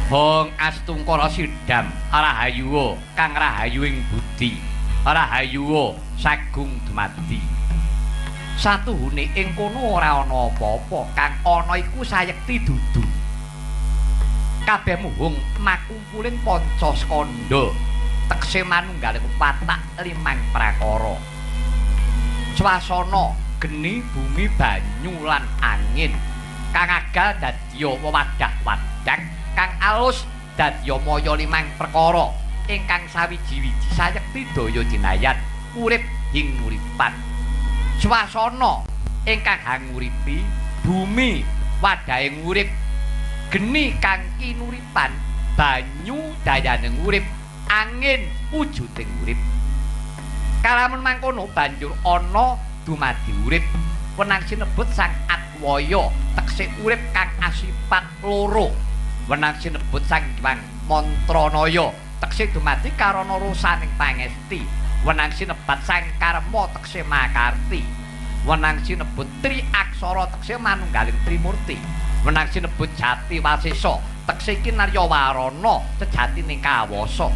Hong astungkara sidam rahayuwa kang rahayu ing budi, rahayuwa sagung dumadi. Satuhune ing kono ora ana apa-apa, kang ana iku sayekti dudu. Kabeh muhung makumpuling panca skandha, tekse manunggaling watak limang prakara. Swasana, geni, bumi, banyu lan angin kang agal dadiya wewadah-wadah, kang alus dadiya maya limang perkara ingkang sawiji-wiji sayekti daya jinayan urip hinguripan. Swasana ingkang hanguripi, bumi wadahing urip, geni kang kinuripan, banyu dayaning urip, angin wujuding urip. Kalamun mangkono banjur ana dumadi urip, wenang sinebut Sang Adwaya, tekse urip kang asipat loro. Wenang sinebut Sang Hyang Mantranaya, tekse dumadi karana rosaning pangesti. Wenang sinebat Sang Karma, tekse makarti. Wenang sinebut Tri Aksara, tekse manunggaling Trimurti. Wenang sinebut Jati Wasesa, tekse kinarya warana sejatining kawasa.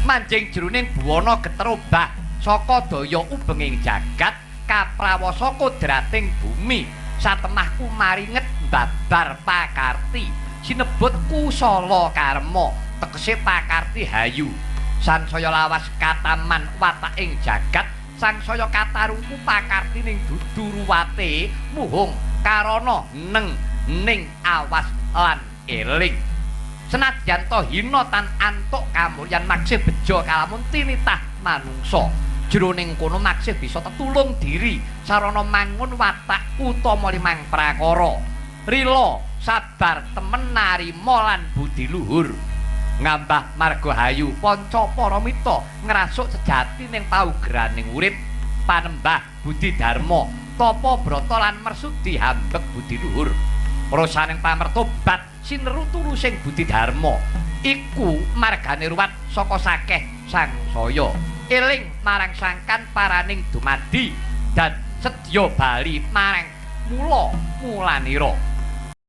Manjing jroning buwana geter obah saka daya ubenging jagat, kaprawasa kodrating bumi, satemah kumaringet babar pakarti sinebut kusala karma, tegese pakarti hayu. Sansaya lawas kataman wataking jagat, sangsaya katarungku pakartining dudu ruwate muhung karana neng ning awas lan eling. Senadyan to hina tan antuk kamulyan, maksih beja kalamun tinitah manungsa. Jroning kono maksih bisa tetulung diri sarana mangun watak utama limang prakara: rila, sabar, temen, narima lan budi luhur. Ngambah marga hayu panca paramita ngrasuk sejati ning paugraning urip, panembah budi dharma, tapa brata lan mersudi hambek budi luhur. Rosaning pamertobat sineru tulusing budi dharma iku margane ruwat saka sakeh sangsaya. Eling marang sangkan paraning dumadi dan sedya bali marang mula mulanira.